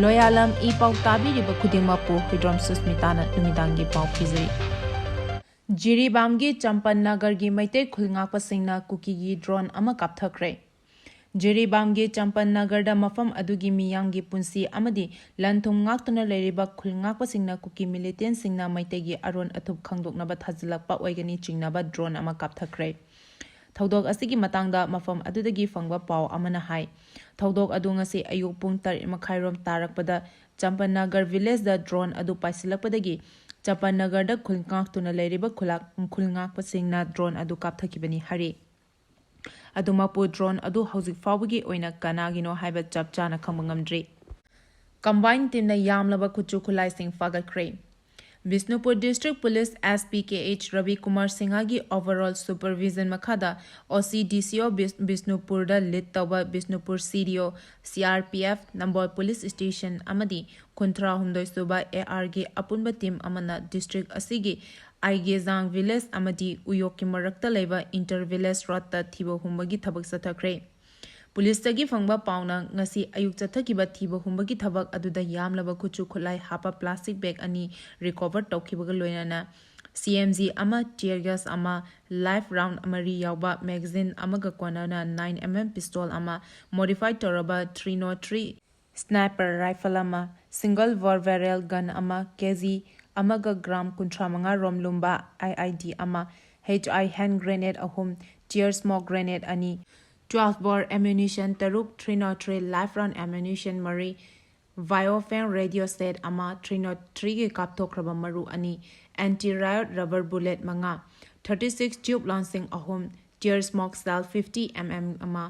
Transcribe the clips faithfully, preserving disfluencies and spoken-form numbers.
ꯂꯣꯌꯥꯂꯝ E ꯄꯥꯎ ꯇꯥꯕꯤꯔꯤꯕ ꯈꯨꯗꯤꯡꯃꯛꯄꯨ ꯍꯨꯏꯗ꯭ꯔꯣꯝ ꯁꯨꯁꯃꯤꯇꯥꯅ ꯅꯨꯃꯤꯗꯥꯡꯒꯤ ꯄꯥꯎ ꯄꯤꯖꯔꯤ꯫ ꯖꯤꯔꯤꯕꯥꯝꯒꯤ ꯆꯝꯄꯟ ꯅꯒꯔꯒꯤ ꯃꯩꯇꯩ ꯈꯨꯜ ꯉꯥꯛꯄꯁꯤꯡꯅ ꯀꯨꯀꯤꯒꯤ ꯗ꯭ꯔꯣꯟ ꯑꯃ ꯀꯥꯞꯊꯈ꯭ꯔꯦ꯫ ꯖꯤꯔꯤꯕꯥꯝꯒꯤ ꯆꯝꯄꯟ ꯅꯒꯔꯗ ꯃꯐꯝ ꯑꯗꯨꯒꯤ ꯃꯤꯌꯥꯝꯒꯤ ꯄꯨꯟꯁꯤ ꯑꯃꯗꯤ ꯂꯟ ꯊꯨꯝ ꯉꯥꯛꯇꯨꯅ ꯂꯩꯔꯤꯕ ꯈꯨꯜ ꯉꯥꯛꯄꯁꯤꯡꯅ ꯀꯨꯀꯤ ꯃꯤꯂꯤꯇꯦꯟꯁꯤꯡꯅ ꯃꯩꯇꯩꯒꯤ ꯑꯔꯣꯟ ꯑꯊꯨꯞ ꯈꯪꯗꯣꯛꯅꯕ ꯊꯥꯖꯤꯜꯂꯛꯄ ꯑꯣꯏꯒꯅꯤ ꯆꯤꯡꯅꯕ ꯗ꯭ꯔꯣꯟ ꯑꯃ ꯀꯥꯞꯊꯈ꯭ꯔꯦ꯫ ꯊꯧꯗꯣꯛ ꯑꯁꯤꯒꯤ ꯃꯇꯥꯡꯗ ꯃꯐꯝ ꯑꯗꯨꯗꯒꯤ ꯐꯪꯕ ꯄꯥꯎ ꯑꯃꯅ ꯍꯥꯏ, ꯊꯧꯗꯣꯛ ꯑꯗꯨ ꯉꯁꯤ ꯑꯌꯨꯛ ꯄꯨꯡ ꯇꯔꯦꯠ ꯃꯈꯥꯏꯔꯣꯝ ꯇꯥꯔꯛꯄꯗ ꯆꯝꯄꯟ ꯅꯒꯔ ꯚꯤꯂꯦꯖꯗ ꯗ꯭ꯔꯣꯟ ꯑꯗꯨ ꯄꯥꯏꯁꯤꯜꯂꯛꯄꯗꯒꯤ ꯆꯝꯄꯟ ꯅꯒꯔꯗ ꯈꯨꯜ ꯉꯥꯛꯇꯨꯅ ꯂꯩꯔꯤꯕ ꯈꯨꯜꯂꯥꯛ-, ꯈꯨꯜ ꯉꯥꯛꯄꯁꯤꯡꯅ ꯗ꯭ꯔꯣꯟ ꯑꯗꯨ ꯀꯥꯞꯊꯈꯤꯕꯅꯤ ꯍꯥꯏꯔꯤ꯫ ꯑꯗꯨꯃꯛꯄꯨ ꯗ꯭ꯔꯣꯟ ꯑꯗꯨ ꯍꯧꯖꯤꯛ ꯐꯥꯎꯕꯒꯤ ꯑꯣꯏꯅ ꯀꯅꯥꯒꯤꯅꯣ ꯍꯥꯏꯕ ꯆꯞ ꯆꯥꯅ ꯈꯪꯕ ꯉꯝꯗ꯭ꯔꯤ꯫ ꯀꯝꯕꯥꯏꯟ ꯇꯤꯝꯅ ꯌꯥꯝꯂꯕ ꯈꯨꯠꯁꯨ ꯈꯨꯠꯂꯥꯏꯁꯤꯡ ꯐꯥꯒꯠꯈ꯭ꯔꯦ꯫ Bishnupur district police S P K H Rabi Kumar ꯁꯤꯡꯍꯒꯤ ꯑꯣꯚꯔꯑꯣꯜ ꯁꯨꯄꯔꯚꯤꯖꯟ ꯃꯈꯥꯗ ꯑꯣ ꯁꯤ ꯗꯤ ꯁꯤ ꯑꯣ ꯕꯤꯁ-, ꯕꯤꯁꯅꯨꯄꯨꯔꯗ ꯂꯤꯗ ꯇꯧꯕ ꯕꯤꯁꯅꯨꯄꯨꯔ ꯁꯤ ꯗꯤ ꯑꯣ, ꯁꯤ ꯑꯥꯔ ꯄꯤ ꯑꯦꯐ, ꯅꯝꯕꯣꯜ ꯄꯨꯂꯤꯁ ꯁ꯭ꯇꯦꯁꯟ ꯑꯃꯗꯤ ꯀꯨꯟꯊ꯭ꯔꯥ ꯍꯨꯝꯗꯣꯏ ꯁꯨꯕ ꯑꯦ ꯑꯥꯔꯒꯤ ꯑꯄꯨꯟꯕ ꯇꯤꯝ ꯑꯃꯅ ꯗꯤꯁꯇ꯭ꯔꯤꯛ ꯑꯁꯤꯒꯤ ꯑꯥꯏꯒꯦꯖꯥꯡ ꯚꯤꯂꯦꯖ ꯑꯃꯗꯤ ꯎꯌꯣꯛꯀꯤ ꯃꯔꯛꯇ ꯂꯩꯕ ꯏꯟꯇꯔ ꯚꯤꯂꯦꯖ ꯔꯣꯗꯇ ꯊꯤꯕ ꯍꯨꯝꯕꯒꯤ ꯊꯕꯛ ꯆꯠꯊꯈ꯭ꯔꯦ꯫ ꯄꯨꯂꯤꯁꯇꯒꯤ ꯐꯪꯕ ꯄꯥꯎꯅ ꯉꯁꯤ ꯑꯌꯨꯛ ꯆꯠꯊꯈꯤꯕ ꯊꯤꯕ ꯍꯨꯝꯕꯒꯤ ꯊꯕꯛ ꯑꯗꯨꯗ ꯌꯥꯝꯂꯕ ꯈꯨꯠꯁꯨ ꯈꯨꯠꯂꯥꯏ ꯍꯥꯞꯄ ꯄ꯭ꯂꯥꯁꯇꯤꯛ ꯕꯦꯒ ꯑꯅꯤ ꯔꯤꯀꯣꯚꯔ ꯇꯧꯈꯤꯕꯒ ꯂꯣꯏꯅꯅ ꯁꯤ ꯑꯦꯝ ꯖꯤ ꯑꯃ, ꯇꯤꯌꯔ ꯒ꯭ꯌꯥꯁ ꯑꯃ, ꯂꯥꯏꯐ ꯔꯥꯎꯟ ꯃꯔꯤ ꯌꯥꯎꯕ ꯃꯦꯒꯥꯖꯤꯟ ꯑꯃꯒ ꯀꯣꯟꯅꯅ ꯅꯥꯏꯟ ꯑꯦꯝ ꯑꯦꯝ ꯄꯤꯁꯇꯣꯜ ꯑꯃ, ꯃꯣꯗꯤꯐꯥꯏ ꯇꯧꯔꯕ ꯊ꯭ꯔꯤ ꯅꯣꯠ ꯊ꯭ꯔꯤ ꯁ꯭ꯅꯥꯏꯄꯔ ꯔꯥꯏꯐꯜ ꯑꯃ, ꯁꯤꯡꯒꯜ ꯕꯣꯔ ꯕꯦꯔꯦꯜ ꯒꯟ ꯑꯃ, ꯀꯦ ꯖꯤ ꯑꯃꯒ ꯒ꯭ꯔꯥꯝ ꯀꯨꯟꯊ꯭ꯔꯥ ꯃꯉꯥ ꯔꯣꯝ ꯂꯨꯝꯕ ꯑꯥꯏ ꯑꯥꯏ ꯗꯤ ꯑꯃ, ꯍꯩꯆ ꯑꯥꯏ ꯍꯦꯟ ꯒ꯭ꯔꯦꯅꯦꯗ ꯑꯍꯨꯝ, ꯇꯤꯌꯔ ꯁ꯭ꯃꯣꯛ ꯒ꯭ꯔꯦꯅꯦꯗ ꯑꯅꯤ, ꯇ꯭ꯋꯦꯜꯐ ꯕꯣꯔ ꯑꯦꯃ꯭ꯌꯨꯅꯤꯁꯟ ꯇꯔꯨꯛ, three not three live round ammunition ꯃꯔꯤ, ꯚꯥꯏꯑꯣꯐꯦꯡ ꯔꯦꯗꯤꯑꯣ ꯁꯦꯠ ꯑꯃ, ꯊ꯭ꯔꯤ ꯅꯣꯠ ꯊ꯭ꯔꯤꯒꯤ ꯀꯥꯞꯊꯣꯛꯈ꯭ꯔꯕ ꯃꯔꯨ ꯑꯅꯤ, ꯑꯦꯟꯇꯤ ꯔꯥꯏꯌꯣꯠ ꯔꯕꯔ ꯕꯨꯂꯦꯠ ꯃꯉꯥ, ꯊꯥꯔꯇꯤ ꯁꯤꯛꯁ ꯇ꯭ꯌꯨꯕ ꯂꯥꯟꯁꯤꯡ ꯑꯍꯨꯝ, tear smoke shell fifty M M ꯑꯃ,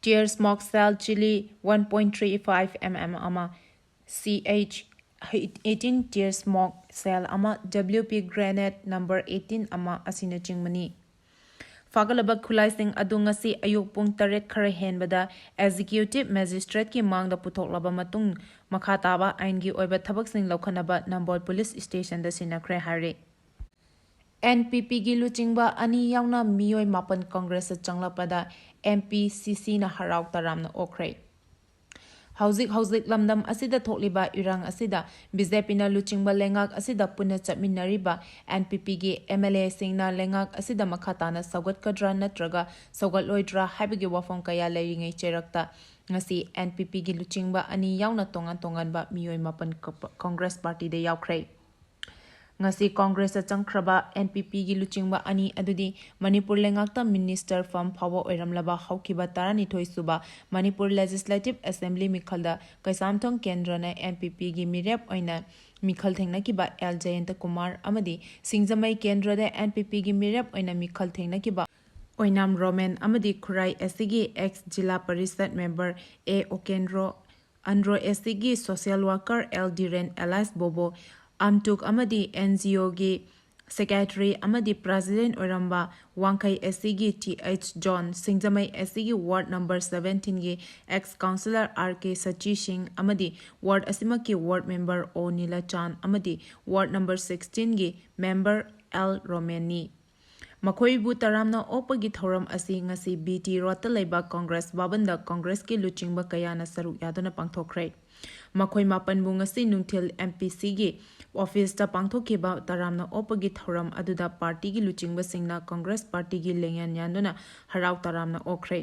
tear smoke shell chilli one point three five M M ꯑꯃ, C H eighteen tear smoke shell ꯑꯃ, ꯗꯕ꯭ꯂꯤꯎ ꯄꯤ ꯒ꯭ꯔꯦꯅꯦꯗ ꯅꯝꯕꯔ ꯑꯩꯠꯇꯤꯟ ꯑꯃ ꯑꯁꯤꯅꯆꯤꯡꯕꯅꯤ꯫ ꯐꯥꯒꯠꯂꯕ ꯈꯨꯠꯂꯥꯏꯁꯤꯡ ꯑꯗꯨ ꯉꯁꯤ ꯑꯌꯨꯛ ꯄꯨꯡ ꯇꯔꯦꯠ ꯈꯔ ꯍꯦꯟꯕꯗ ꯑꯦꯛꯖꯤꯀ꯭ꯌꯨꯇꯤꯚ ꯃꯦꯖꯤꯁꯇ꯭ꯔꯦꯠꯀꯤ ꯃꯥꯡꯗ ꯄꯨꯊꯣꯛꯂꯕ ꯃꯇꯨꯡ, ꯃꯈꯥ ꯇꯥꯕ ꯑꯥꯏꯟꯒꯤ ꯑꯣꯏꯕ ꯊꯕꯛꯁꯤꯡ ꯂꯧꯈꯠꯅꯕ ꯅꯝꯕꯣꯜ ꯄꯨꯂꯤꯁ ꯁ꯭ꯇꯦꯁꯟꯗ ꯁꯤꯟꯅꯈ꯭ꯔꯦ ꯍꯥꯏꯔꯤ꯫ ꯑꯦꯟ ꯄꯤ ꯄꯤꯒꯤ ꯂꯨꯆꯤꯡꯕ ꯑꯅꯤ ꯌꯥꯎꯅ ꯃꯤꯑꯣꯏ ꯃꯥꯄꯟ ꯀꯪꯒ꯭ꯔꯦꯁꯇ ꯆꯪꯂꯛꯄꯗ ꯑꯦꯝ ꯄꯤ ꯁꯤ ꯁꯤꯅ ꯍꯔꯥꯎ ꯇꯔꯥꯝꯅ ꯑꯣꯛꯈ꯭ꯔꯦ꯫ ꯍꯧꯖꯤꯛ ꯍꯧꯖꯤꯛ ꯂꯝꯗꯝ ꯑꯁꯤꯗ ꯊꯣꯛꯂꯤꯕ ꯏꯔꯥꯡ ꯑꯁꯤꯗ ꯕꯤ ꯖꯦ ꯄꯤꯅ ꯂꯨꯆꯤꯡꯕ ꯂꯩꯉꯥꯛ ꯑꯁꯤꯗ ꯄꯨꯟꯅ ꯆꯠꯃꯤꯟꯅꯔꯤꯕ ꯑꯦꯟ ꯄꯤ ꯄꯤꯒꯤ ꯑꯦꯝ ꯑꯦꯜ ꯑꯦꯁꯤꯡꯅ ꯂꯩꯉꯥꯛ ꯑꯁꯤꯗ ꯃꯈꯥ ꯇꯥꯅ ꯁꯧꯒꯠꯀꯗ꯭ꯔꯥ ꯅꯠꯇ꯭ꯔꯒ ꯁꯧꯒꯠꯂꯣꯏꯗ꯭ꯔꯥ ꯍꯥꯏꯕꯒꯤ ꯋꯥꯐꯝ ꯀꯌꯥ ꯂꯩꯔꯤꯉꯩ ꯆꯩꯔꯛꯇ ꯉꯁꯤ ꯑꯦꯟ ꯄꯤ ꯄꯤꯒꯤ ꯂꯨꯆꯤꯡꯕ ꯑꯅꯤ ꯌꯥꯎꯅ ꯇꯣꯉꯥꯟ ꯇꯣꯉꯥꯟꯕ ꯃꯤꯑꯣꯏ ꯃꯥꯄꯟ ꯀ-, ꯀꯣꯡꯒ꯭ꯔꯦꯁ ꯄꯥꯔꯇꯤꯗ ꯌꯥꯎꯈ꯭ꯔꯦ꯫ ꯉꯁꯤ ꯀꯣꯡꯒ꯭ꯔꯦꯁꯇ ꯆꯪꯈ꯭ꯔꯕ ꯑꯦꯟ ꯄꯤ ꯄꯤꯒꯤ ꯂꯨꯆꯤꯡꯕ ꯑꯅꯤ ꯑꯗꯨꯗꯤ ꯃꯅꯤꯄꯨꯔ ꯂꯩꯉꯥꯛꯇ ꯃꯤꯅꯤꯁꯇꯔ ꯐꯝ ꯐꯥꯎꯕ ꯑꯣꯏꯔꯝꯂꯕ ꯍꯧꯈꯤꯕ ꯇꯔꯥꯅꯤꯊꯣꯏ ꯁꯨꯕ ꯃꯅꯤꯄꯨꯔ ꯂꯦꯖꯤꯁꯂꯦꯇꯤꯚ ꯑꯦꯁꯦꯝꯕ꯭ꯂꯤ ꯃꯤꯈꯜꯗ ꯀꯩꯁꯥꯝꯊꯣꯡ ꯀꯦꯟꯗ꯭ꯔꯅ ꯑꯦꯟ ꯄꯤ ꯄꯤꯒꯤ ꯃꯤꯔꯦꯞ ꯑꯣꯏꯅ ꯃꯤꯈꯜ ꯊꯦꯡꯅꯈꯤꯕ ꯑꯦꯜ ꯖꯌꯟꯇ ꯀꯨꯃꯥꯔ ꯑꯃꯗꯤ ꯁꯤꯡꯖꯃꯩ ꯀꯦꯟꯗ꯭ꯔꯗ ꯑꯦꯟ ꯄꯤ ꯄꯤꯒꯤ ꯃꯤꯔꯦꯞ ꯑꯣꯏꯅ ꯃꯤꯈꯜ ꯊꯦꯡꯅꯈꯤꯕ ꯑꯣꯏꯅꯥꯝ ꯔꯣꯃꯦꯟ ꯑꯃꯗꯤ ꯈꯨꯔꯥꯏ ꯑꯦꯁ ꯁꯤꯒꯤ ꯑꯦꯛꯁ ꯖꯤꯂꯥ ꯄꯔꯤꯁꯠ ꯃꯦꯝꯕꯔ ꯑꯦ ꯑꯣꯀꯦꯟꯗ꯭ꯔꯣ, ꯑꯟꯗ꯭ꯔꯣ ꯑꯦꯁ ꯁꯤꯒꯤ ꯁꯣꯁꯤꯌꯦꯜ ꯋꯥꯔꯀꯔ ꯑꯦꯜ ꯗꯤꯔꯦꯟ ꯑꯦꯂꯥꯏꯁ ꯕꯣꯕꯣ, ꯑꯝꯇꯨꯛ ꯑꯃꯗꯤ ꯑꯦꯟ ꯖꯤ ꯑꯣꯒꯤ ꯁꯦꯀ꯭ꯔꯦꯇꯔꯤ ꯑꯃꯗꯤ ꯄ꯭ꯔꯦꯁꯤꯗꯦꯟꯠ ꯑꯣꯏꯔꯝꯕ ꯋꯥꯡꯈꯩ ꯑꯦꯁ ꯁꯤꯒꯤ ꯇꯤ ꯑꯩꯆ ꯖꯣꯟ, ꯁꯤꯡꯖꯃꯩ ꯑꯦꯁ ꯁꯤꯒꯤ ꯋꯥꯔꯗ ꯅꯝꯕꯔ ꯁꯕꯦꯟꯇꯤꯟꯒꯤ ꯑꯦꯛꯁ ꯀꯥꯎꯟꯁꯤꯂꯔ ꯑꯥꯔ ꯀꯦ ꯁꯆꯤ ꯁꯤꯡ ꯑꯃꯗꯤ ꯋꯥꯔꯗ ꯑꯁꯤꯃꯛꯀꯤ ꯋꯥꯔꯗ ꯃꯦꯝꯕꯔ ꯑꯣ ꯅꯤꯂꯆꯥꯟ ꯑꯃꯗꯤ ꯋꯥꯔꯗ ꯅꯝꯕꯔ ꯁꯤꯛꯁꯇꯤꯟꯒꯤ ꯃꯦꯝꯕꯔ ꯑꯦꯜ ꯔꯣꯃꯦꯟꯅꯤ꯫ ꯃꯈꯣꯏꯕꯨ ꯇꯔꯥꯝꯅ ꯑꯣꯛꯄꯒꯤ ꯊꯧꯔꯝ ꯑꯁꯤ ꯉꯁꯤ ꯕꯤ ꯇꯤ ꯔꯣꯗꯇ ꯂꯩꯕ ꯀꯣꯡꯒ꯭ꯔꯦꯁ ꯚꯕꯟꯗ ꯀꯣꯡꯒ꯭ꯔꯦꯁꯀꯤ ꯂꯨꯆꯤꯡꯕ ꯀꯌꯥꯅ ꯁꯔꯨꯛ ꯌꯥꯗꯨꯅ ꯄꯥꯡꯊꯣꯛꯈ꯭ꯔꯦ꯫ ꯃꯈꯣꯏ ꯃꯥꯄꯟꯕꯨ ꯉꯁꯤ ꯅꯨꯡꯊꯤꯜ ꯑꯦꯝ ꯄꯤ ꯁꯤꯒꯤ ꯑꯣꯐꯤꯁꯇ ꯄꯥꯡꯊꯣꯛꯈꯤꯕ ꯇꯔꯥꯝꯅ ꯑꯣꯛꯄꯒꯤ ꯊꯧꯔꯝ ꯑꯗꯨꯗ ꯄꯥꯔꯇꯤꯒꯤ ꯂꯨꯆꯤꯡꯕꯁꯤꯡꯅ ꯀꯣꯡꯒ꯭ꯔꯦꯁ ꯄꯥꯔꯇꯤꯒꯤ ꯂꯦꯡꯌꯥꯟ ꯌꯥꯟꯗꯨꯅ ꯍꯔꯥꯎ ꯇꯔꯥꯝꯅ ꯑꯣꯛꯈ꯭ꯔꯦ꯫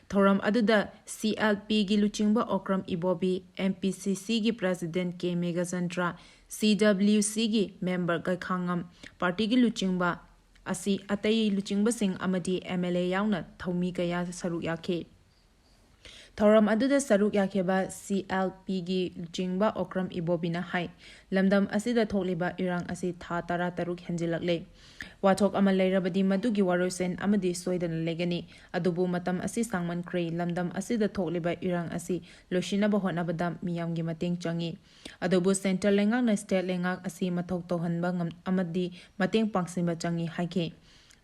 ꯊꯧꯔꯝ ꯑꯗꯨꯗ ꯁꯤ ꯑꯦꯜ ꯄꯤꯒꯤ ꯂꯨꯆꯤꯡꯕ ꯑꯣꯀ꯭ꯔꯝ ꯏꯕꯣꯕꯤ, ꯑꯦꯝ ꯄꯤ ꯁꯤ ꯁꯤꯒꯤ ꯄ꯭ꯔꯦꯁꯤꯗꯦꯟꯠ ꯀꯦ ꯃꯦꯘꯆꯟꯗ꯭ꯔ, ꯁꯤ ꯗꯕ꯭ꯂꯤꯌꯨ ꯁꯤꯒꯤ ꯃꯦꯝꯕꯔ ꯒꯩꯈꯥꯉꯝ, ꯄꯥꯔꯇꯤꯒꯤ ꯂꯨꯆꯤꯡꯕ ꯑꯁꯤ ꯑꯇꯩ ꯂꯨꯆꯤꯡꯕꯁꯤꯡ ꯑꯃꯗꯤ ꯑꯦꯝ ꯑꯦꯜ ꯑꯦ ꯌꯥꯎꯅ ꯊꯧꯃꯤ ꯀꯌꯥ ꯁꯔꯨꯛ ꯌꯥꯈꯤ꯫ ꯊꯧꯔꯝ ꯑꯗꯨꯗ ꯁꯔꯨꯛ ꯌꯥꯈꯤꯕ ꯁꯤ ꯑꯦꯜ ꯄꯤꯒꯤ ꯂꯨꯆꯤꯡꯕ ꯑꯣꯀ꯭ꯔꯝ ꯏꯕꯣꯕꯤꯅ ꯍꯥꯏ, ꯂꯝꯗꯝ ꯑꯁꯤꯗ ꯊꯣꯛꯂꯤꯕ ꯏꯔꯥꯡ ꯑꯁꯤ ꯊꯥ ꯇꯔꯥꯇꯔꯨꯛ ꯍꯦꯟꯖꯤꯜꯂꯛꯂꯦ꯫ ꯋꯥꯊꯣꯛ ꯑꯃ ꯂꯩꯔꯕꯗꯤ ꯃꯗꯨꯒꯤ ꯋꯥꯔꯣꯏꯁꯤꯟ ꯑꯃꯗꯤ ꯁꯣꯏꯗꯅ ꯂꯩꯒꯅꯤ꯫ ꯑꯗꯨꯕꯨ ꯃꯇꯝ ꯑꯁꯤ ꯁꯥꯡꯃꯟꯈ꯭ꯔꯦ꯫ ꯂꯝꯗꯝ ꯑꯁꯤꯗ ꯊꯣꯛꯂꯤꯕ ꯏꯔꯥꯡ ꯑꯁꯤ ꯂꯣꯏꯁꯤꯟꯅꯕ ꯍꯣꯠꯅꯕꯗ ꯃꯤꯌꯥꯝꯒꯤ ꯃꯇꯦꯡ ꯆꯪꯏ꯫ ꯑꯗꯨꯕꯨ ꯁꯦꯟꯇ꯭ꯔꯦꯜ ꯂꯩꯉꯥꯛꯅ ꯁ꯭ꯇꯦꯠ ꯂꯩꯉꯥꯛ ꯑꯁꯤ ꯃꯊꯧ ꯇꯧꯍꯟꯕ ꯉꯝ-, ꯑꯃꯗꯤ ꯃꯇꯦꯡ ꯄꯥꯡꯁꯤꯟꯕ ꯆꯪꯏ ꯍꯥꯏꯈꯤ꯫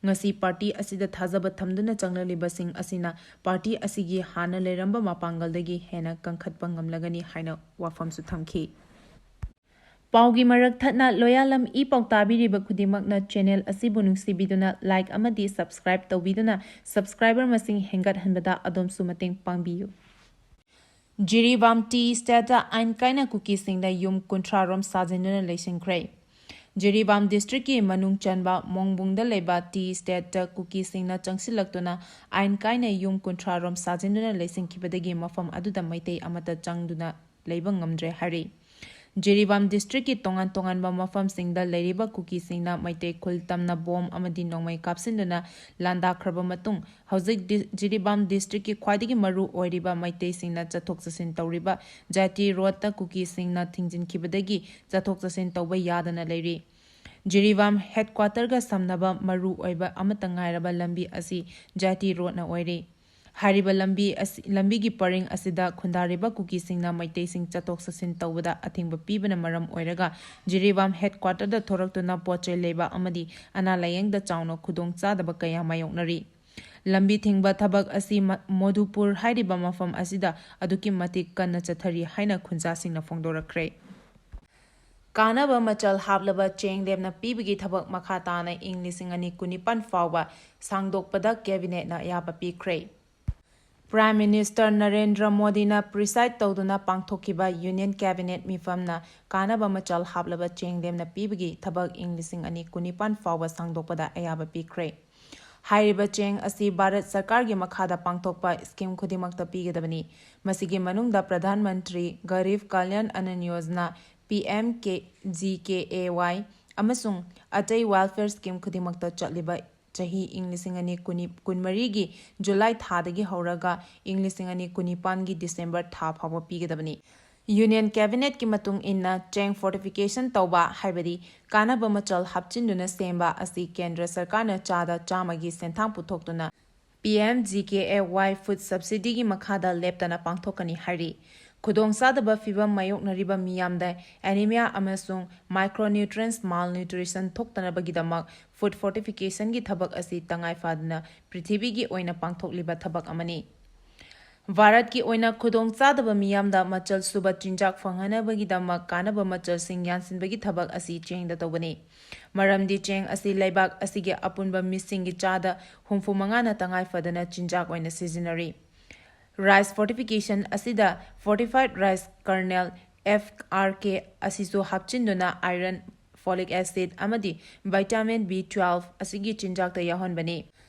ꯉꯁꯤ ꯄꯥꯔꯇꯤ ꯑꯁꯤꯗ ꯊꯥꯖꯕ ꯊꯝꯗꯨꯅ ꯆꯪꯂꯛꯂꯤꯕꯁꯤꯡ ꯑꯁꯤꯅ ꯄꯥꯔꯇꯤ ꯑꯁꯤꯒꯤ ꯍꯥꯟꯅ ꯂꯩꯔꯝꯕ ꯃꯄꯥꯡꯒꯜꯗꯒꯤ ꯍꯦꯟꯅ ꯀꯟꯈꯠꯄ ꯉꯝꯂꯒꯅꯤ ꯍꯥꯏꯅ ꯋꯥꯐꯝꯁꯨ ꯊꯝꯈꯤ꯫ ꯄꯥꯎꯒꯤ ꯃꯔꯛ ꯊꯠꯅ ꯂꯣꯌꯥꯂꯝ ꯏ ꯄꯥꯎ ꯇꯥꯕꯤꯔꯤꯕ ꯈꯨꯗꯤꯡꯃꯛꯅ ꯆꯦꯅꯦꯜ ꯑꯁꯤꯕꯨ ꯅꯨꯡꯁꯤꯕꯤꯗꯨꯅ ꯂꯥꯏꯛ ꯑꯃꯗꯤ ꯁꯕꯁꯀ꯭ꯔꯥꯏꯕ ꯇꯧꯕꯤꯗꯨꯅ ꯁꯕꯁꯀ꯭ꯔꯥꯏꯕꯔ ꯃꯁꯤꯡ ꯍꯦꯟꯒꯠꯍꯟꯕꯗ ꯑꯗꯣꯝꯁꯨ ꯃꯇꯦꯡ ꯄꯥꯡꯕꯤꯌꯨ꯫ ꯖꯤꯔꯤꯕꯥꯝ ꯇꯤ ꯏꯁꯇꯦꯠꯇ ꯑꯥꯏꯟ ꯀꯥꯏꯅ ꯀꯨꯀꯤꯁꯤꯡꯅ ꯌꯨꯝ ꯀꯨꯟꯊ꯭ꯔꯥ ꯔꯣꯝ ꯁꯥꯖꯤꯟꯗꯨꯅ ꯂꯩꯁꯤꯟꯈ꯭ꯔꯦ꯫ ꯖꯤꯔꯤꯕꯥꯝ ꯗꯤꯁꯇ꯭ꯔꯤꯛꯀꯤ ꯃꯅꯨꯡ ꯆꯟꯕ ꯃꯣꯡꯕꯨꯡꯗ ꯂꯩꯕ ꯇꯤ ꯏꯁꯇꯦꯠꯇ ꯀꯨꯀꯤꯁꯤꯡꯅ ꯆꯪꯁꯤꯜꯂꯛꯇꯨꯅ ꯑꯥꯏꯟ ꯀꯥꯏꯅ ꯌꯨꯝ ꯀꯨꯟꯊ꯭ꯔꯥ ꯔꯣꯝ ꯁꯥꯖꯤꯟꯗꯨꯅ ꯂꯩꯁꯤꯟꯈꯤꯕꯗꯒꯤ ꯃꯐꯝ ꯑꯗꯨꯗ ꯃꯩꯇꯩ ꯑꯃꯠꯇ ꯆꯪꯗꯨꯅ ꯂꯩꯕ ꯉꯝꯗ꯭ꯔꯦ ꯍꯥꯏꯔꯤ꯫ ꯖꯤꯔꯤꯕꯥꯝ ꯗꯤꯁꯇ꯭ꯔꯤꯛꯀꯤ ꯇꯣꯉꯥꯟ ꯇꯣꯉꯥꯟꯕ ꯃꯐꯝꯁꯤꯡꯗ ꯂꯩꯔꯤꯕ ꯀꯨꯀꯤꯁꯤꯡꯅ ꯃꯩꯇꯩ ꯈꯨꯜ ꯇꯝꯅ ꯕꯣꯝ ꯑꯃꯗꯤ ꯅꯣꯡꯃꯩ ꯀꯥꯞꯁꯤꯟꯗꯨꯅ ꯂꯥꯟꯗꯥꯈ꯭ꯔꯕ ꯃꯇꯨꯡ, ꯍꯧꯖꯤꯛ ꯗꯤ-, ꯖꯤꯔꯤꯕꯥꯝ ꯗꯤꯁꯇ꯭ꯔꯤꯛꯀꯤ ꯈ꯭ꯋꯥꯏꯗꯒꯤ ꯃꯔꯨ ꯑꯣꯏꯔꯤꯕ ꯃꯩꯇꯩꯁꯤꯡꯅ ꯆꯠꯊꯣꯛ ꯆꯠꯁꯤꯟ ꯇꯧꯔꯤꯕ ꯖꯥꯏꯇꯤ ꯔꯣꯗꯇ ꯀꯨꯀꯤꯁꯤꯡꯅ ꯊꯤꯡꯖꯤꯟꯈꯤꯕꯗꯒꯤ ꯆꯠꯊꯣꯛ ꯆꯠꯁꯤꯟ ꯇꯧꯕ ꯌꯥꯗꯅ ꯂꯩꯔꯤ꯫ ꯖꯤꯔꯤꯕꯥꯝ ꯍꯦꯗꯀ꯭ꯋꯥꯇꯔꯒ ꯁꯝꯅꯕ ꯃꯔꯨ ꯑꯣꯏꯕ ꯑꯃꯠꯇ ꯉꯥꯏꯔꯕ ꯂꯝꯕꯤ ꯑꯁꯤ ꯖꯥꯏꯇꯤ ꯔꯣꯗꯅ ꯑꯣꯏꯔꯤ꯫ ꯍꯥꯏꯔꯤꯕ ꯂꯝꯕꯤ ꯑꯁꯤ, ꯂꯝꯕꯤꯒꯤ ꯄꯔꯤꯡ ꯑꯁꯤꯗ ꯈꯨꯟꯗꯥꯔꯤꯕ ꯀꯨꯀꯤꯁꯤꯡꯅ ꯃꯩꯇꯩꯁꯤꯡ ꯆꯠꯊꯣꯛ ꯆꯠꯁꯤꯟ ꯇꯧꯕꯗ ꯑꯊꯤꯡꯕ ꯄꯤꯕꯅ ꯃꯔꯝ ꯑꯣꯏꯔꯒ ꯖꯤꯔꯤꯕꯥꯝ ꯍꯦꯗꯀ꯭ꯋꯥꯇꯔꯗ ꯊꯣꯔꯛꯇꯨꯅ ꯄꯣꯠ ꯆꯩ ꯂꯩꯕ ꯑꯃꯗꯤ ꯑꯅꯥ ꯂꯥꯌꯦꯡꯗ ꯆꯥꯎꯅ ꯈꯨꯗꯣꯡ ꯆꯥꯗꯕ ꯀꯌꯥ ꯃꯥꯌꯣꯛꯅꯔꯤ꯫ ꯂꯝꯕꯤ ꯊꯤꯡꯕ ꯊꯕꯛ ꯑꯁꯤ ꯃ-, ꯃꯣꯗꯨꯄꯨꯔ ꯍꯥꯏꯔꯤꯕ ꯃꯐꯝ ꯑꯁꯤꯗ ꯑꯗꯨꯛꯀꯤ ꯃꯇꯤꯛ ꯀꯟꯅ ꯆꯠꯊꯔꯤ ꯍꯥꯏꯅ ꯈꯨꯟꯖꯥꯁꯤꯡꯅ ꯐꯣꯡꯗꯣꯔꯛꯈ꯭ꯔꯦ꯫ ꯀꯥꯟꯅꯕ ꯃꯆꯜ ꯍꯥꯞꯂꯕ ꯆꯦꯡ ꯂꯦꯝꯅ ꯄꯤꯕꯒꯤ ꯊꯕꯛ ꯃꯈꯥ ꯇꯥꯅ ꯏꯪ ꯂꯤꯁꯤꯡ ꯑꯅꯤ ꯀꯨꯟꯅꯤꯄꯥꯟ ꯐꯥꯎꯕ ꯁꯥꯡꯗꯣꯛꯄꯗ ꯀꯦꯕꯤꯅꯦꯠꯅ ꯑꯌꯥꯕ ꯄꯤꯈ꯭ꯔꯦ꯫ ꯄ꯭ꯔꯥꯏꯝ ꯃꯤꯅꯤꯁꯇꯔ ꯅꯔꯦꯟꯗ꯭ꯔ ꯃꯣꯗꯤꯅ ꯄ꯭ꯔꯤꯁꯥꯏꯗ ꯇꯧꯗꯨꯅ ꯄꯥꯡꯊꯣꯛꯈꯤꯕ ꯌꯨꯅꯤꯌꯟ ꯀꯦꯕꯤꯅꯦꯠ ꯃꯤꯐꯝꯅ ꯀꯥꯟꯅꯕ ꯃꯆꯜ ꯍꯥꯞꯂꯕ ꯆꯦꯡ ꯂꯦꯝꯅ ꯄꯤꯕꯒꯤ ꯊꯕꯛ ꯏꯪ ꯂꯤꯁꯤꯡ ꯑꯅꯤ ꯀꯨꯟꯅꯤꯄꯥꯟ ꯐꯥꯎꯕ ꯁꯥꯡꯗꯣꯛꯄꯗ ꯑꯌꯥꯕ ꯄꯤꯈ꯭ꯔꯦ꯫ ꯍꯥꯏꯔꯤꯕ ꯆꯦꯡ ꯑꯁꯤ ꯚꯥꯔꯠ ꯁꯔꯀꯥꯔꯒꯤ ꯃꯈꯥꯗ ꯄꯥꯡꯊꯣꯛꯄ ꯁ꯭ꯀꯤꯝ ꯈꯨꯗꯤꯡꯃꯛꯇ ꯄꯤꯒꯗꯕꯅꯤ꯫ ꯃꯁꯤꯒꯤ ꯃꯅꯨꯡꯗ Pradhan Mantri Garib Kalyan ꯑꯟꯅ Yojana, P M K, G K A ꯋꯥꯏ, ꯑꯃꯁꯨꯡ ꯑꯇꯩ ꯋꯦꯜꯐꯦꯌꯔ ꯁ꯭ꯀꯤꯝ ꯈꯨꯗꯤꯡꯃꯛꯇ ꯆꯠꯂꯤꯕ ꯆꯍꯤ ꯏꯪ ꯂꯤꯁꯤꯡ ꯑꯅꯤ ꯀꯨꯟ, ꯀꯨꯟꯃꯔꯤꯒꯤ ꯖꯨꯂꯥꯏ ꯊꯥꯗꯒꯤ ꯍꯧꯔꯒ ꯏꯪ ꯂꯤꯁꯤꯡ ꯑꯅꯤ ꯀꯨꯟꯅꯤꯄꯥꯟꯒꯤ ꯗꯤꯁꯦꯝꯕꯔ ꯊꯥ ꯐꯥꯎꯕ ꯄꯤꯒꯗꯕꯅꯤ꯫ ꯌꯨꯅꯤꯌꯟ ꯀꯦꯕꯤꯅꯦꯠꯀꯤ ꯃꯇꯨꯡ ꯏꯟꯅ, ꯆꯦꯡ ꯐꯣꯔꯇꯤꯐꯤꯀꯦꯁꯟ ꯇꯧꯕ, ꯍꯥꯏꯕꯗꯤ ꯀꯥꯟꯅꯕ ꯃꯆꯜ ꯍꯥꯞꯆꯤꯟꯗꯨꯅ ꯁꯦꯝꯕ ꯑꯁꯤ ꯀꯦꯟꯗ꯭ꯔ ꯁꯔꯀꯥꯔꯅ ꯆꯥꯗ ꯆꯥꯝꯃꯒꯤ ꯁꯦꯟꯊꯥꯡ ꯄꯨꯊꯣꯛꯇꯨꯅ P M G K A Y food ꯁꯕꯁꯤꯗꯤꯒꯤ ꯃꯈꯥꯗ ꯂꯦꯞꯇꯅ ꯄꯥꯡꯊꯣꯛꯀꯅꯤ ꯍꯥꯏꯔꯤ꯫ ꯈꯨꯗꯣꯡꯆꯥꯗꯕ ꯐꯤꯚꯝ ꯃꯥꯌꯣꯛꯅꯔꯤꯕ ꯃꯤꯌꯥꯝꯗ ꯑꯦꯅꯤꯃꯤꯌꯥ ꯑꯃꯁꯨꯡ ꯃꯥꯏꯀ꯭ꯔꯣꯅ꯭ꯌꯨꯇ꯭ꯔꯤꯌꯦꯟꯁ ꯃꯥꯜꯅ꯭ꯌꯨꯇ꯭ꯔꯤꯁꯟ ꯊꯣꯛꯇꯅꯕꯒꯤꯗꯃꯛ ꯐꯨꯗ ꯐꯣꯔꯇꯤꯐꯤꯀꯦꯁꯟꯒꯤ ꯊꯕꯛ ꯑꯁꯤ ꯇꯉꯥꯏ ꯐꯗꯅ ꯄ꯭ꯔꯤꯊꯤꯕꯤꯒꯤ ꯑꯣꯏꯅ ꯄꯥꯡꯊꯣꯛꯂꯤꯕ ꯊꯕꯛ ꯑꯃꯅꯤ꯫ ꯚꯥꯔꯠꯀꯤ ꯑꯣꯏꯅ ꯈꯨꯗꯣꯡꯆꯥꯗꯕ ꯃꯤꯌꯥꯝꯗ ꯃꯆꯜ ꯁꯨꯕ ꯆꯤꯟꯖꯥꯛ ꯐꯪꯍꯟꯅꯕꯒꯤꯗꯃꯛ ꯀꯥꯟꯅꯕ ꯃꯆꯜꯁꯤꯡ ꯌꯥꯟꯁꯤꯟꯕꯒꯤ ꯊꯕꯛ ꯑꯁꯤ ꯆꯦꯡꯗ ꯇꯧꯕꯅꯤ꯫ ꯃꯔꯝꯗꯤ ꯆꯦꯡ ꯑꯁꯤ ꯂꯩꯕꯥꯛ ꯑꯁꯤꯒꯤ ꯑꯄꯨꯟꯕ ꯃꯤꯁꯤꯡꯒꯤ ꯆꯥꯗ ꯍꯨꯝꯐꯨ ꯃꯉꯥꯅ ꯇꯉꯥꯏ ꯐꯗꯅ ꯆꯤꯟꯖꯥꯛ ꯑꯣꯏꯅ ꯁꯤꯖꯤꯟꯅꯔꯤ꯫ Rice fortification ꯑꯁꯤꯗ fortified rice kernel, F R K, ꯑꯁꯤꯁꯨ ꯍꯥꯞꯆꯤꯟꯗꯨꯅ iron, folic acid ꯑꯃꯗꯤ vitamin B twelve ꯑꯁꯤꯒꯤ ꯆꯤꯟꯖꯥꯛꯇ ꯌꯥꯎꯍꯟꯕꯅꯤ꯫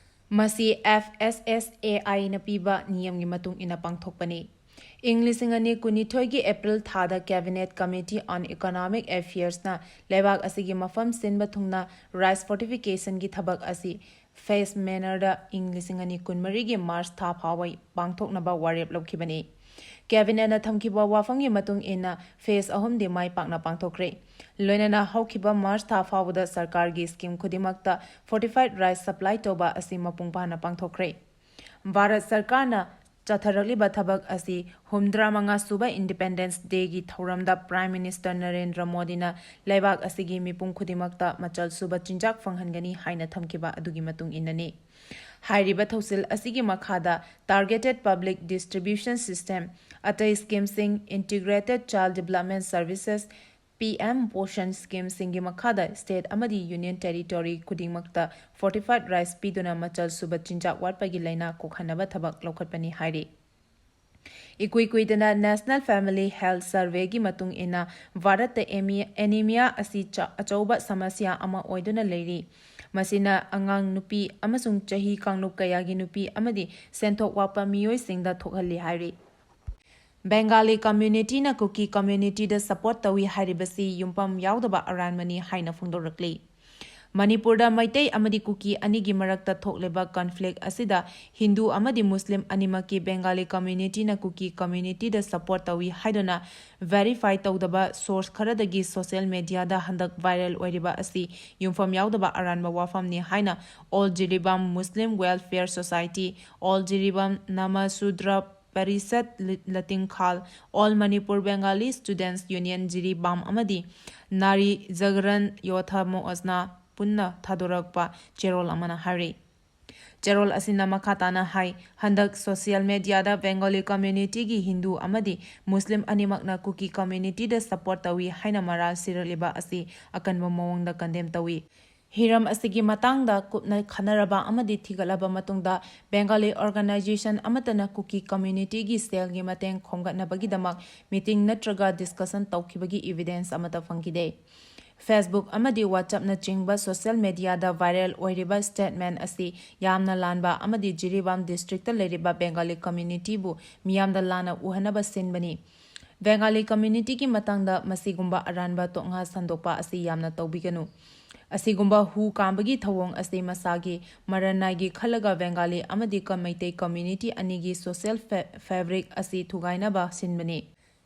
ꯃꯁꯤ F S S A I ꯅ ꯄꯤꯕ ꯅꯤꯌꯝꯒꯤ ꯃꯇꯨꯡ ꯏꯟꯅ ꯄꯥꯡꯊꯣꯛꯄꯅꯤ꯫ ꯏꯪ ꯂꯤꯁꯤꯡ ꯑꯅꯤ ꯀꯨꯟꯅꯤꯊꯣꯏꯒꯤ April ꯊꯥꯗ Cabinet Committee on Economic Affairs ꯅ ꯂꯩꯕꯥꯛ ꯑꯁꯤꯒꯤ ꯃꯐꯝ ꯁꯤꯟꯕ ꯊꯨꯡꯅ rice fortification ꯒꯤ ꯊꯕꯛ ꯑꯁꯤ phase manner ꯗ ꯏꯪ ꯂꯤꯁꯤꯡ ꯑꯅꯤ ꯀꯨꯟꯃꯔꯤꯒꯤ March ꯊꯥ ꯐꯥꯎꯕ ꯄꯥꯡꯊꯣꯛꯅꯕ ꯋꯥꯔꯦꯞ ꯂꯧꯈꯤꯕꯅꯤ꯫ Cabinet ꯅ ꯊꯝꯈꯤꯕ ꯋꯥꯐꯝꯒꯤ ꯃꯇꯨꯡ ꯏꯟꯅ phase ꯑꯍꯨꯝꯗꯤ ꯃꯥꯏ ꯄꯥꯛꯅ ꯄꯥꯡꯊꯣꯛꯈ꯭ꯔꯦ꯫ ꯂꯣꯏꯅꯅ ꯍꯧꯈꯤꯕ March ꯊꯥ ꯐꯥꯎꯕꯗ ꯁꯔꯀꯥꯔꯒꯤ scheme ꯈꯨꯗꯤꯡꯃꯛꯇ fortified rice supply ꯇꯧꯕ ꯑꯁꯤ ꯃꯄꯨꯡ ꯐꯥꯅ ꯄꯥꯡꯊꯣꯛꯈ꯭ꯔꯦ꯫ ꯚꯥꯔꯠ ꯁꯔꯀꯥꯔꯅ ꯆꯠꯊꯔꯛꯂꯤꯕ ꯊꯕꯛ ꯑꯁꯤ ꯍꯨꯝꯗ꯭ꯔꯥ ꯃꯉꯥ ꯁꯨꯕ Independence Day ꯒꯤ ꯊꯧꯔꯝꯗ Prime Minister ꯅꯔꯦꯟꯗ꯭ꯔ ꯃꯣꯗꯤꯅ ꯂꯩꯕꯥꯛ ꯑꯁꯤꯒꯤ ꯃꯤꯄꯨꯝ ꯈꯨꯗꯤꯡꯃꯛꯇ ꯃꯆꯜ ꯁꯨꯕ ꯆꯤꯟꯖꯥꯛ ꯐꯪꯍꯟꯒꯅꯤ ꯍꯥꯏꯅ ꯊꯝꯈꯤꯕ ꯑꯗꯨꯒꯤ ꯃꯇꯨꯡ ꯏꯟꯅꯅꯤ꯫ ꯍꯥꯏꯔꯤꯕ ꯊꯧꯁꯤꯜ ꯑꯁꯤꯒꯤ ꯃꯈꯥꯗ Targeted Public Distribution System, ꯑꯇꯩ scheme ꯁꯤꯡ, Integrated Child Development Services, P M Poshan scheme ꯁꯤꯡꯒꯤ ꯃꯈꯥꯗ state ꯑꯃꯗꯤ union territory ꯈꯨꯗꯤꯡꯃꯛꯇ fortified rice ꯄꯤꯗꯨꯅ ꯃꯆꯜ ꯁꯨꯕ ꯆꯤꯟꯖꯥꯛ ꯋꯥꯠꯄꯒꯤ ꯂꯥꯏꯅꯥ ꯀꯣꯛꯍꯟꯅꯕ ꯊꯕꯛ ꯂꯧꯈꯠꯄꯅꯤ ꯍꯥꯏꯔꯤ꯫ ꯏꯀꯨꯏ ꯀꯨꯏꯗꯅ National Family Health Survey ꯒꯤ ꯃꯇꯨꯡ ꯏꯟꯅ ꯚꯥꯔꯠꯇ ꯑꯦꯃꯤ-, anemia ꯑꯁꯤ ꯆ-, ꯑꯆꯧꯕ ꯁꯃꯁ꯭ꯌꯥ ꯑꯃ ꯑꯣꯏꯗꯨꯅ ꯂꯩꯔꯤ꯫ ꯃꯁꯤꯅ ꯑꯉꯥꯡ ꯅꯨꯄꯤ ꯑꯃꯁꯨꯡ ꯆꯍꯤ ꯀꯥꯡꯂꯨꯞ ꯀꯌꯥꯒꯤ ꯅꯨꯄꯤ ꯑꯃꯗꯤ ꯁꯦꯟꯊꯣꯛ ꯋꯥꯠꯄ ꯃꯤꯑꯣꯏꯁꯤꯡꯗ ꯊꯣꯛꯍꯜꯂꯤ ꯍꯥꯏꯔꯤ꯫ Bengali community ꯅ Kuki community ꯗ support ꯇꯧꯏ ꯍꯥꯏꯔꯤꯕꯁꯤ ꯌꯨꯝꯐꯝ ꯌꯥꯎꯗꯕ ꯑꯔꯥꯟꯕꯅꯤ ꯍꯥꯏꯅ ꯐꯣꯡꯗꯣꯔꯛꯂꯤ꯫ ꯃꯅꯤꯄꯨꯔꯗ ꯃꯩꯇꯩ ꯑꯃꯗꯤ ꯀꯨꯀꯤ ꯑꯅꯤꯒꯤ ꯃꯔꯛꯇ ꯊꯣꯛꯂꯤꯕ conflict ꯑꯁꯤꯗ ꯍꯤꯟꯗꯨ ꯑꯃꯗꯤ ꯃꯨꯁꯂꯤꯝ ꯑꯅꯤꯃꯛꯀꯤ Bengali community ꯅ Kuki community ꯗ support ꯇꯧꯏ ꯍꯥꯏꯗꯨꯅ verify ꯇꯧꯗꯕ source ꯈꯔꯗꯒꯤ social media ꯗ ꯍꯟꯗꯛ viral ꯑꯣꯏꯔꯤꯕ ꯑꯁꯤ ꯌꯨꯝꯐꯝ ꯌꯥꯎꯗꯕ ꯑꯔꯥꯟꯕ ꯋꯥꯐꯝꯅꯤ ꯍꯥꯏꯅ All Jiribam Muslim Welfare Society, All Jiribam Namashudra Parishad Li-, Latingkhal, All Manipur Bengali Students Union Jiribam ꯑꯃꯗꯤ Nari Jagran Yotha Moajna ꯄꯨꯟꯅ ꯊꯥꯗꯣꯔꯛꯄ ꯆꯦꯔꯣꯜ ꯑꯃꯅ ꯍꯥꯏꯔꯤ꯫ ꯆꯦꯔꯣꯜ ꯑꯁꯤꯅ ꯃꯈꯥ ꯇꯥꯅ ꯍꯥꯏ, ꯍꯟꯗꯛ social media ꯗ Bengali community ꯒꯤ ꯍꯤꯟꯗꯨ ꯑꯃꯗꯤ ꯃꯨꯁꯂꯤꯝ ꯑꯅꯤꯃꯛꯅ ꯀꯨꯀꯤ community ꯗ support ꯇꯧꯏ ꯍꯥꯏꯅ ꯃꯔꯥꯜ ꯁꯤꯔꯛꯂꯤꯕ ꯑꯁꯤ ꯑꯀꯟꯕ ꯃꯑꯣꯡꯗ condemn ꯇꯧꯏ꯫ ꯍꯤꯔꯝ ꯑꯁꯤꯒꯤ ꯃꯇꯥꯡꯗ ꯀꯨꯞꯅ ꯈꯟꯅꯔꯕ ꯑꯃꯗꯤ ꯊꯤꯒꯠꯂꯕ ꯃꯇꯨꯡꯗ, Bengali organization ꯑꯃꯠꯇꯅ ꯀꯨꯀꯤ communityꯒꯤ ꯁꯦꯜꯒꯤ ꯃꯇꯦꯡ ꯈꯣꯝꯒꯠꯅꯕꯒꯤꯗꯃꯛ meeting ꯅꯠꯇ꯭ꯔꯒ discussion ꯇꯧꯈꯤꯕꯒꯤ evidence ꯑꯃꯠꯇ ꯐꯪꯈꯤꯗꯦ꯫ Facebook ꯑꯃꯗꯤ WhatsAppꯅꯆꯤꯡꯕ social mediaꯗ viral ꯑꯣꯏꯔꯤꯕ statement ꯑꯁꯤ ꯌꯥꯝꯅ ꯂꯥꯟꯕ ꯑꯃꯗꯤ ꯖꯤꯔꯤꯕꯥꯝ districtꯇ ꯂꯩꯔꯤꯕ Bengali communityꯕꯨ ꯃꯤꯌꯥꯝꯗ ꯂꯥꯟꯅ ꯎꯍꯟꯅꯕ ꯁꯤꯟꯕꯅꯤ꯫ Bengali communityꯒꯤ ꯃꯇꯥꯡꯗ ꯃꯁꯤꯒꯨꯝꯕ ꯑꯔꯥꯟꯕ ꯇꯣꯛꯉꯥ ꯁꯟꯗꯣꯛꯄ ꯑꯁꯤ ꯌꯥꯝꯅ ꯇꯧꯕꯤꯒꯅꯨ꯫ ꯑꯁꯤꯒꯨꯝꯕ ꯍꯨ ꯀꯥꯝꯕꯒꯤ ꯊꯧꯑꯣꯡ ꯑꯁꯤ ꯃꯁꯥꯒꯤ ꯃꯔꯅꯥꯏꯒꯤ ꯈꯜꯂꯒ Bengali ꯑꯃꯗꯤ ꯀ-, ꯃꯩꯇꯩ community ꯑꯅꯤꯒꯤ social fa-, fabric ꯑꯁꯤ ꯊꯨꯒꯥꯏꯅꯕ ꯁꯤꯟꯕꯅꯤ꯫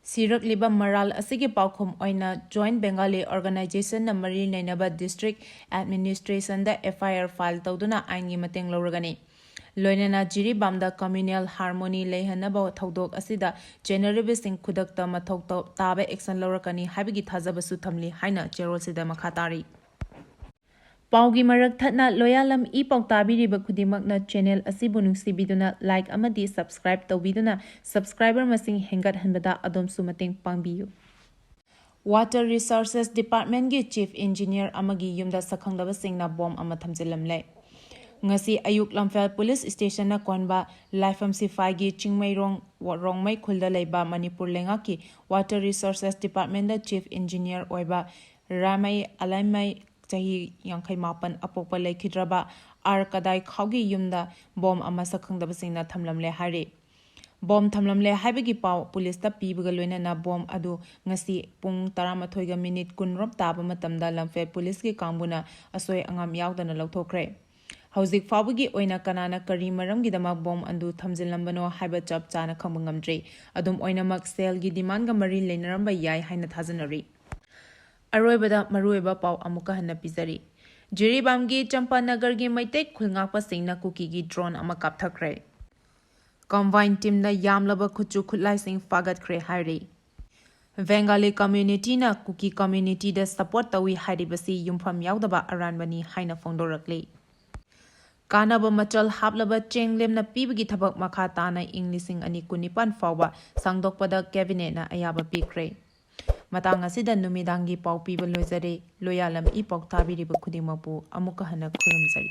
ꯁꯤꯔꯛꯂꯤꯕ ꯃꯔꯥꯜ ꯑꯁꯤꯒꯤ ꯄꯥꯎꯈꯨꯝ ꯑꯣꯏꯅ Joint Bengali Organizationꯅ ꯃꯔꯤ ꯂꯩꯅꯕ district administrationꯗ FIR file ꯇꯧꯗꯨꯅ ꯑꯥꯏꯟꯒꯤ ꯃꯇꯦꯡ ꯂꯧꯔꯒꯅꯤ꯫ ꯂꯣꯏꯅꯅ ꯖꯤꯔꯤꯕꯥꯝꯗ communal harmony ꯂꯩꯍꯟꯅꯕ ꯊꯧꯗꯣꯛ ꯑꯁꯤꯗ ꯆꯦꯟꯅꯔꯤꯕꯁꯤꯡ ꯈꯨꯗꯛꯇ ꯃꯊꯧ ꯇꯧ-, ꯇꯥꯕ action ꯂꯧꯔꯛꯀꯅꯤ ꯍꯥꯏꯕꯒꯤ ꯊꯥꯖꯕꯁꯨ ꯊꯝꯂꯤ ꯍꯥꯏꯅ ꯆꯦꯔꯣꯜꯁꯤꯗ ꯃꯈꯥ ꯇꯥꯔꯤ꯫ ꯄꯥꯎꯒꯤ ꯃꯔꯛ ꯊꯠꯅ ꯂꯣꯌꯥꯂꯝ ꯏ ꯄꯥꯎ ꯇꯥꯕꯤꯔꯤꯕ ꯈꯨꯗꯤꯡꯃꯛꯅ channel ꯑꯁꯤꯕꯨ ꯅꯨꯡꯁꯤꯕꯤꯗꯨꯅ like ꯑꯃꯗꯤ subscribe ꯇꯧꯕꯤꯗꯨꯅ subscriber ꯃꯁꯤꯡ ꯍꯦꯟꯒꯠꯍꯟꯕꯗ ꯑꯗꯣꯝꯁꯨ ꯃꯇꯦꯡ ꯄꯥꯡꯕꯤꯌꯨ꯫ Water Resources Departmentꯀꯤ Chief Engineer ꯑꯃꯒꯤ ꯌꯨꯝꯗ ꯁꯛꯈꯪꯗꯕꯁꯤꯡꯅ bomb ꯑꯃ ꯊꯝꯖꯤꯜꯂꯝꯂꯦ꯫ ꯉꯁꯤ ꯑꯌꯨꯛ ꯂꯝꯐꯦꯜ Police Stationꯅ ꯀꯣꯟꯕ ꯂꯥꯏꯐꯝ ꯁꯤꯐꯥꯏꯒꯤ ꯆꯤꯡꯃꯩꯔꯣꯡ ꯔꯣꯡꯃꯩ ꯈꯨꯜꯗ ꯂꯩꯕ ꯃꯅꯤꯄꯨꯔ ꯂꯩꯉꯥꯛꯀꯤ Water Resources Departmentꯇ Chief Engineer ꯑꯣꯏꯕ ꯔꯥꯃꯩ ꯑꯂꯥꯏꯃꯩ, ꯆꯍꯤ ꯌꯥꯡꯈꯩ ꯃꯥꯄꯟ, ꯑꯄꯣꯛꯄ ꯂꯩꯈꯤꯗ꯭ꯔꯕ ꯑꯥꯔ ꯀꯗꯥꯏ ꯈꯥꯎꯒꯤ ꯌꯨꯝꯗ bomb ꯑꯃ ꯁꯛꯈꯪꯗꯕꯁꯤꯡꯅ ꯊꯝꯂꯝꯂꯦ ꯍꯥꯏꯔꯤ꯫ Bomb ꯊꯝꯂꯝꯂꯦ ꯍꯥꯏꯕꯒꯤ ꯄꯥꯎ ꯄꯨꯂꯤꯁꯇ ꯄꯤꯕꯒ ꯂꯣꯏꯅꯅ bomb ꯑꯗꯨ ꯉꯁꯤ ꯄꯨꯡ ꯇꯔꯥꯃꯥꯊꯣꯏꯒ minute ꯀꯨꯟꯔꯣꯝ ꯇꯥꯕ ꯃꯇꯝꯗ ꯂꯝꯐꯦꯜ ꯄꯨꯂꯤꯁꯀꯤ ꯀꯥꯡꯕꯨꯅ ꯑꯁꯣꯏ ꯑꯉꯥꯝ ꯌꯥꯎꯗꯅ ꯂꯧꯊꯣꯛꯈ꯭ꯔꯦ꯫ ꯍꯧꯖꯤꯛ ꯐꯥꯎꯕꯒꯤ ꯑꯣꯏꯅ ꯀꯅꯥꯅ ꯀꯔꯤ ꯃꯔꯝꯒꯤꯗꯃꯛ bomb ꯑꯗꯨ ꯊꯝꯖꯤꯜꯂꯝꯕꯅꯣ ꯍꯥꯏꯕ ꯆꯞ ꯆꯥꯅ ꯈꯪꯕ ꯉꯝꯗ꯭ꯔꯤ꯫ ꯑꯗꯨꯝ ꯑꯣꯏꯅꯃꯛ ꯁꯦꯜꯒꯤ demandꯒ ꯃꯔꯤ ꯂꯩꯅꯔꯝꯕ ꯌꯥꯏ ꯍꯥꯏꯅ ꯊꯥꯖꯅꯔꯤ꯫ ꯑꯔꯣꯏꯕꯗ ꯃꯔꯨꯑꯣꯏꯕ ꯄꯥꯎ ꯑꯃꯨꯛꯀ ꯍꯟꯅ ꯄꯤꯖꯔꯤ꯫ ꯖꯤꯔꯤꯕꯥꯝꯒꯤ ꯆꯝꯄꯥꯅꯒꯔꯒꯤ ꯃꯩꯇꯩ ꯈꯨꯜꯉꯥꯛꯄꯁꯤꯡꯅ ꯀꯨꯀꯤꯒꯤ drone ꯑꯃ ꯀꯥꯞꯊꯈ꯭ꯔꯦ꯫ Combined teamꯅ ꯌꯥꯝꯂꯕ ꯈꯨꯠꯁꯨ ꯈꯨꯠꯂꯥꯏꯁꯤꯡ ꯐꯥꯒꯠꯈ꯭ꯔꯦ ꯍꯥꯏꯔꯤ꯫ Bengali communityꯅ ꯀꯨꯀꯤ communityꯗ support ꯇꯧꯏ ꯍꯥꯏꯔꯤꯕꯁꯤ ꯌꯨꯝꯐꯝ ꯌꯥꯎꯗꯕ ꯑꯔꯥꯟꯕꯅꯤ ꯍꯥꯏꯅ ꯐꯣꯡꯗꯣꯔꯛꯂꯤ꯫ ꯀꯥꯟꯅꯕ ꯃꯆꯜ ꯍꯥꯞꯂꯕ ꯆꯦꯡ ꯂꯦꯝꯅ ꯄꯤꯕꯒꯤ ꯊꯕꯛ ꯃꯈꯥ ꯇꯥꯅ ꯏꯪ ꯂꯤꯁꯤꯡ ꯑꯅꯤ ꯀꯨꯟꯅꯤꯄꯥꯟ ꯐꯥꯎꯕ ꯁꯥꯡꯗꯣꯛꯄꯗ cabinetꯅ ꯑꯌꯥꯕ ꯄꯤꯈ꯭ꯔꯦ꯫ ꯃꯇꯥꯡ ꯑꯁꯤꯗ ꯅꯨꯃꯤꯗꯥꯡꯒꯤ ꯄꯥꯎ ꯄꯤꯕ ꯂꯣꯏꯖꯔꯦ꯫ ꯂꯣꯌꯥꯂꯝ ꯏ ꯄꯥꯎ ꯇꯥꯕꯤꯔꯤꯕ ꯈꯨꯗꯤꯡꯃꯛꯄꯨ ꯑꯃꯨꯛꯀ ꯍꯟꯅ ꯈꯨꯔꯨꯝꯖꯔꯤ꯫